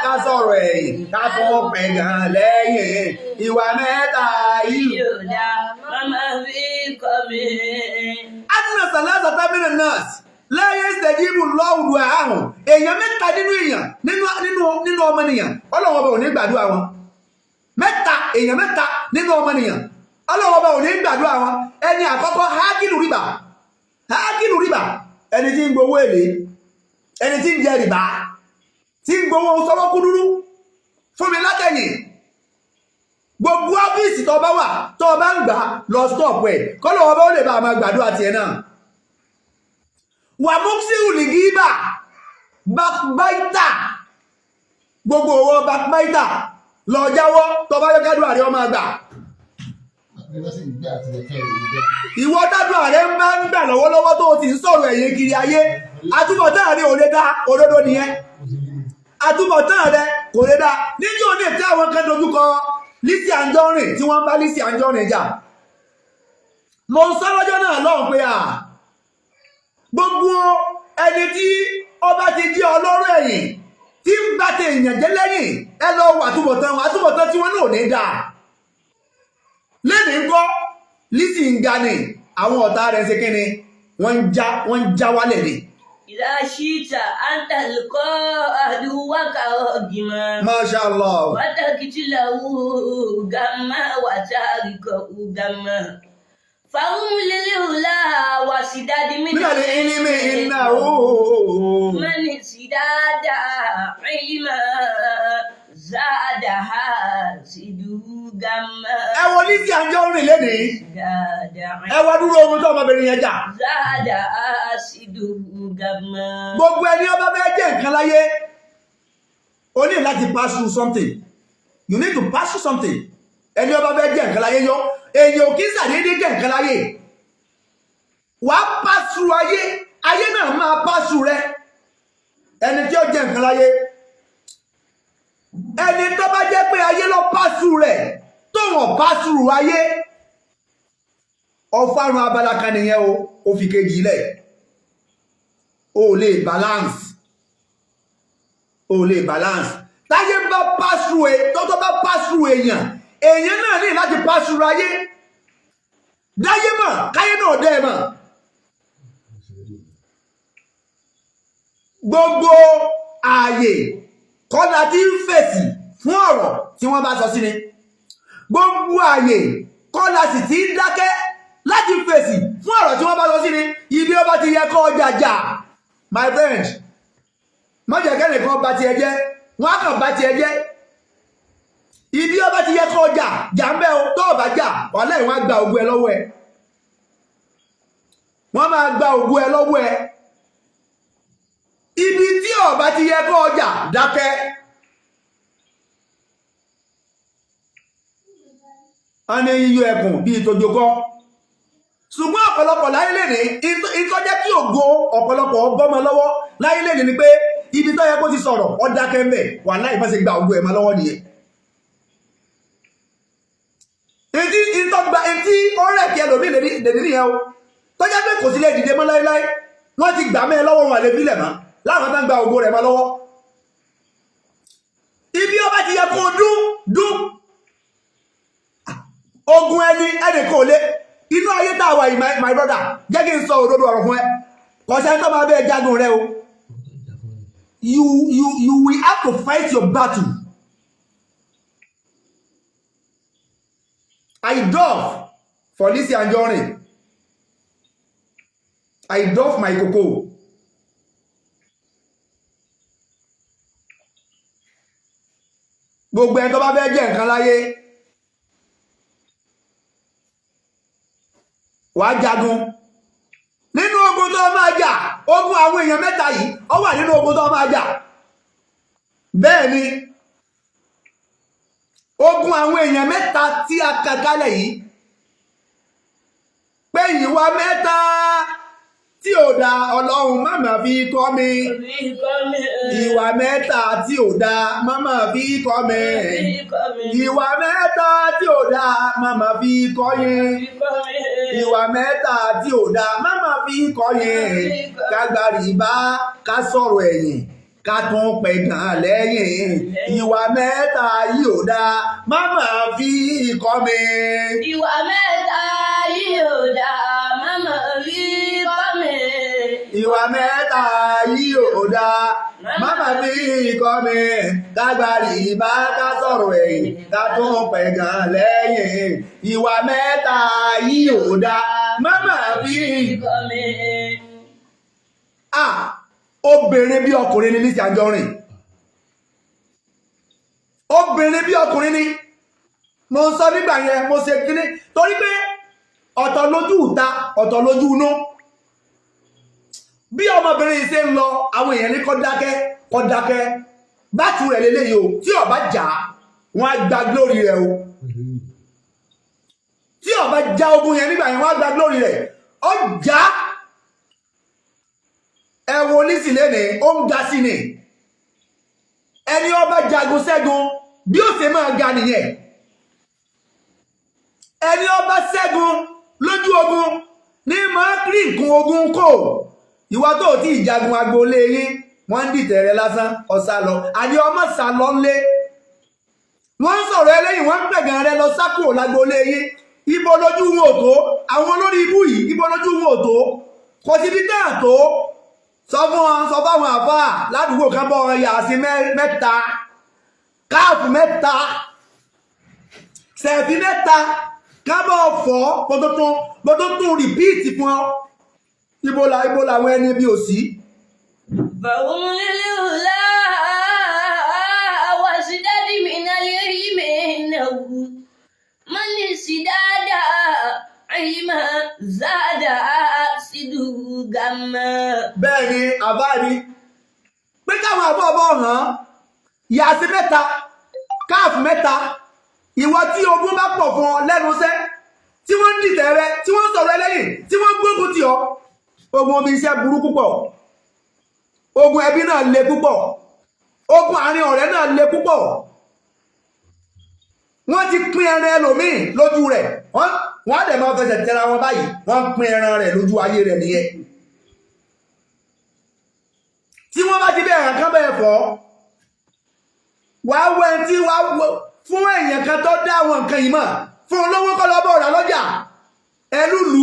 Ká sọ̀rọ̀ ẹ̀yìn, ká tún pẹ̀gàn lẹ́yìn. Ìwà mẹ́ta yìí. Yóò dá màmá fi kọ́ mi. Adúlọ̀ sàlásà tábìlì nurse láyé ìṣẹ̀jìbù lọ́wùdù àhùn. Èèyàn mẹ́ta nínú èèyàn, nínú ọmọnìyàn, Ọlọ́run Ọba ò ní gbàdúrà wọn. Mẹ́ta, èèyàn mẹ́ta nínú ọmọnìyàn, Ọlọ́run Ọba ò ní gbàdúrà wọn. Ẹni àkọ́kọ́, آكل الربا. آكل الربا, ẹni tí ń gbowó èlé, ẹni tí ń jẹ rìbá, tí ń gbowó sọ́wọ́ kúdúrú fún mi látẹ̀yìn. Gbogbo ọ́fíìsì tó bá wà, tó bá ń gbà, lọ stop ẹ̀, kọ́lọ̀ ọba ó lè bá máa gbàdúrà tiẹ̀ náà. ومكثر الغيبة, backbiter. Gbogbo owó backbiter, lọ jáwọ́ tó bá yẹ kádùá rẹ ọmọ àgbà. Ìwọ tádùá rẹ ń bá ń gbà lọ́wọ́lọ́wọ́, tó o ti ń sọ̀rọ̀ ẹ̀yìn kiri ayé, àtúbọ̀tán rẹ ò lè dá. Òdodo nìyẹn, àtúbọ̀tán rẹ kò lè dá. Níjọ́ ní tí àwọn kan dojúkọ Lizzy Anjorin, tí wọ́n bá Lizzy Anjorin jà, mo ń sọ lọ́jọ́ náà lọ́hùn pé à gbogbo ẹni tí ọba ti jí ọlọ́rọ̀ ẹ̀yìn, tí ń bá ti èèyàn jẹ́ lẹ́yìn, ẹ lọ wọ àtúbọ̀tán wọn, àtúbọ̀tán tí wọ́n náà ò ní dáa. Lẹ́nìí ńkọ́? Lizzy ń ga ni, àwọn ọ̀tá rẹ̀ ṣe kí ni? Wọ́n ń já wálẹ̀ ni. إذا شئت أن تلقى عدوك راغما Masha Allah. وتقتله غما وتاركه غما فهم للأولى وسداد من من العلم إنه من ازداد علما زاد حاسده غما. Ẹ wo Lizzy Anjorin lẹ́nìí. زاد Ẹ wá dúró ogun tó ọmọbìnrin yẹn jà. زاد حاسده غما. Gbogbo ẹni ọba fẹ́ jẹ́ nǹkan láyé, o ní láti pass through something. You need to pass through something. Ẹni ọba fẹ́ jẹ́ nǹkan láyé yọ, èyàn ò kí ń sàdédé jẹ́ nǹkan láyé. Wàá pass through ayé, ayé náà máa pass through rẹ. Ẹni tí ó jẹ́ nǹkan láyé, ẹni tó bá jẹ́ pé ayé lọ pass through rẹ̀, tó wọ́n pass through ayé, ọ̀farun abala kan nìyẹn o. Ó fi kejì lẹ̀, o lè balance, o lè balance. Táyé bá pass through ẹ, tó bá pass through èèyàn, èèyàn náà ní láti pass through ayé. Dáyé mọ̀, káyé náà dẹ́ ẹ mọ̀. Gbogbo ààyè kọ́lá tí ń fèsì fún ọ̀rọ̀ tí wọ́n bá sọ sí ni, gbogbo ààyè kọ́lá sì ti ń dákẹ́ láti fèsì fún ọ̀rọ̀ tí wọ́n bá sọ sí ni. Ibi ó bá ti yẹ kó jàjà, my friend, má jẹ́ kẹ́nìkan bá tiẹ̀ jẹ́, wọ́n á kàn bá tiẹ̀ jẹ́. Ibi ó bá ti yẹ kó jà, jà ń bẹ́ o. Tó o bá jà, wàhálà, ìwọ̀n á gba ògùn ẹ lọ́wọ́ ẹ. Wọ́n máa gba ògùn ẹ lọ́wọ́ ẹ. Ibi tí ó bá ti yẹ kó jà, dákẹ́. Wọ́n ní yíyọ ẹkùn bíi tojokọ́, ṣùgbọ́n ọ̀pọ̀lọpọ̀ láyé lè ní ìtọ́ jẹ́ kí ògo ọ̀pọ̀lọpọ̀ bọ́mọ lọ́wọ́ láyé lè ní ni pé ibi tó yẹ kó ti sọ̀rọ̀, ó dákẹ́ ń bẹ̀. Wà láì bá ṣe gba ògo ẹ̀ mọ́ lọ́wọ́ nìyẹn. Etí ìtọ́gba etí ọ̀rẹ́ kí ẹlòmíì lè ní nìyẹn o, tó jẹ́ pé kò sí lè dìde mọ́ láéláé. Wọ́n ti gbà mẹ́ lọ́wọ́, wọn lè fílẹ̀ mọ́ láwọn tán gba ògo rẹ̀ mọ́ lọ́wọ́. Ibi ọba ti yẹ kó dún dún, ogun ẹni ẹnì kò lé inú ayé tá a wà yìí. My brother, jẹ́ kí n sọ òdodo ọ̀rọ̀ fún ẹ. Kò sẹ́ni tó máa bẹ́ẹ̀ jagun rẹ o. You will have to fight your battle. I doff for Lizzy Anjorin. I doff my cocoa. Gbogbo ẹni tó bá fẹ́ jẹ́ nǹkan láyé, wàá jagun. Nínú ogun tó máa jà, ogun àwọn èèyàn mẹ́ta yìí, ó wà nínú ogun tó máa jà. Bẹ́ẹ̀ ni, ogun àwọn èèyàn mẹ́ta tí a kà kalẹ̀ yìí, pé ìwà mẹ́ta tí ò da, Ọlọ́run má má fi kọ́ mi. Ìwà mẹ́ta tí ò da, má má fi kọ́ mi. Ìwà mẹ́ta tí ò da, má má fi kọ́ yín. Ìwà mẹ́ta tí ò da, má má fi kọ́ yín. Ká gba rìbá, ká sọ̀rọ̀ ẹ̀yìn, Ká tún pẹ̀gàn lẹ́yìn. Ìwà mẹ́ta yìí ò dáa, má máa fi kọ́ mi. Ìwà mẹ́ta yìí ò dáa, má máa fi kọ́ mi. Ìwà mẹ́ta yìí ò dáa, má máa fi kọ́ mi. Ká gba rìbá, ká sọ̀rọ̀ ẹ̀yìn, ká tún pẹ̀gàn lẹ́yìn. Ìwà mẹ́ta yìí ò dáa, má máa fi kọ́ mi. Ah, obìnrin bí ọkùnrin ni Lizzy Anjorin, obìnrin bí ọkùnrin ni. Mo ń sọ nígbà yẹn, mo ṣe kíní torí pé ọ̀tọ̀ lójú ìta, ọ̀tọ̀ lójú inú. Bí ọmọbìnrin yìí ṣe ń lọ, àwọn èèyàn ní kó dákẹ́, kó dákẹ́. Bátù rẹ̀ lélẹ́yìí o, tí ó bá jà, wọ́n á gba glory rẹ̀ o. Tí ó bá já ogun yẹn nígbà yẹn, wọ́n á gba glory rẹ̀. Ó já, ẹ wo Lizzy lẹ́nìí, ó ń ga sí ni. Ẹni ó bá jagun ṣẹ́gun, bí ó ṣe máa ga nìyẹn. Ẹni ó bá ṣẹ́gun lójú ogun ní máa rí nǹkan ogun kò. Ìwà tó tí ìjagun agboolé yín, wọ́n ń dìtẹ̀ rẹ lásán, ọ̀sà lọ àní ọmọ sà lọ ńlé. Wọ́n ń sọ̀rọ̀ ẹlẹ́yìn, wọ́n ń pẹ̀gàn rẹ lọ sákò lágboolé yín. Ibo lójú wọn ò tó? Àwọn olórí ibú yìí, ibo lójú wọn ò tó? Kò síbi náà tó. Sọ fún wọn, sọ fáwọn àfáà ládùúgbò kan bọ́ wọn yà sí mẹ́ta, káàfù mẹ́ta, sẹ̀fí mẹ́ta, kábọ̀ fọ́ bọ́tọ́tún bọ́tọ́tún repeat fún ọ. Ibo làwọn ẹni bí ò sí. فهم للأولى وازداد من العلم إنه من ازداد علما زاد حاسده غما. Bẹ́ẹ̀ ni, àbá ni pé káwọn àbọ̀ bọ̀ hàn yàsí mẹ́ta, káàfù mẹ́ta. Ìwọ tí ogun bá pọ̀ fún ọ lẹ́nu iṣẹ́, tí wọ́n ń dìtẹ̀ rẹ, tí wọ́n ń sọ̀rọ̀ ẹlẹ́yìn, tí wọ́n gbógun tì ọ́, ogun omi iṣẹ́ burú púpọ̀, ogun ẹbí náà le púpọ̀, ogun àárín ọ̀rẹ́ náà le púpọ̀. Wọ́n ti pín ẹran ẹlòmíì lójú rẹ̀, wọ́n á dẹ̀ máa fẹsẹ̀ tẹra wọn báyìí. Wọ́n pín ẹran rẹ̀ lójú ayé rẹ̀ nìyẹn. Tí wọ́n bá ti bẹ̀rẹ̀ kan bẹ́ẹ̀ fọ́, wàá wọ ẹni tí wàá fún èèyàn kan tó dá àwọn nǹkan yìí mọ̀, fún olówó kọ́ lọ́bọ̀ rà lọ́jà ẹlúlu.